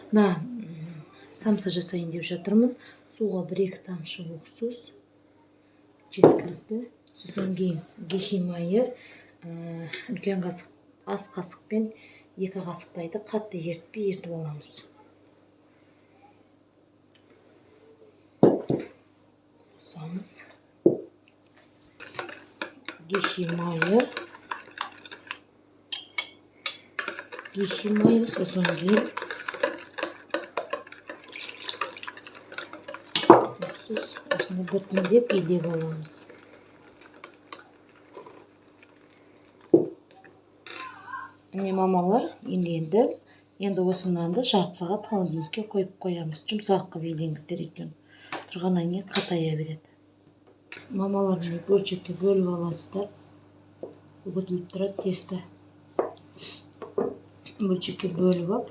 Мына самса жасайын деп жатырмын. Суға 1-2 тамшы уксус жеткілікті. Сосын кейін гехи майы, үлкен қасық, ас қасықпен 2 қасықтайды қатты ерітпей ертіп аламыз. Қосамыз. Гехи майы. Гехи майы, сосын кейін уксус, осыны біртіндеп илеп аламыз. Міне мамалар, иленді. Енді осы нанды жарты сағат холодильникке қойып қоямыз. Жұмсақ қылып илеңіздер екен. Тұрғаннан кейін қатая береді. Мамалар, міне бөлшекке бөліп аласыздар. Үгітіліп тұрады тесті. Бөлшекке бөліп алып,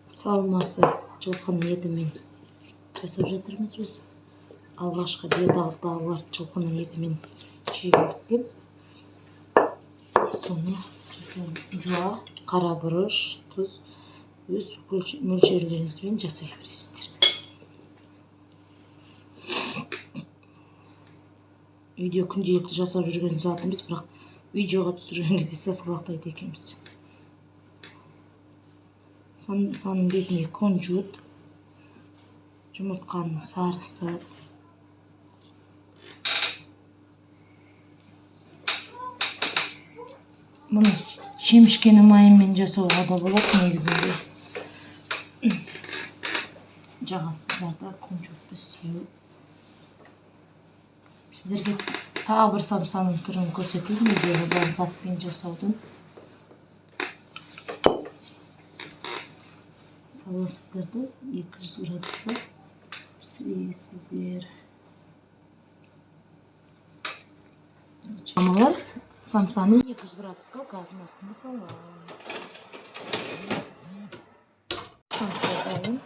салмасы жылқының етімен жасап жатырмыз біз. Алғашқы беталдағылар жылқының етімен жегендіктен соны жасаймыз. Жуа, қара бұрыш, тұз өз мөлшерлеріңізбен жасай бересіздер. Үйде күнделікті жасап жүрген затымыз, бірақ видеоға түсірген кезде сасқалақтайды екенбіз. Самсаның бетіне кунжут, жұмыртқаның сарысы, бұны шемішкенің майымен жасауға да болады негізінде. Жағасыздар да кунжутты сеуіп. Сіздерге тағы бір самсаның түрін көрсетейін, үйдегі бар затпен жасаудың. Саласыздар да 200 градуста пісіресіздер. Мамалар, самсаны 200 градусқа газдың астына саламыз. Самса дайын.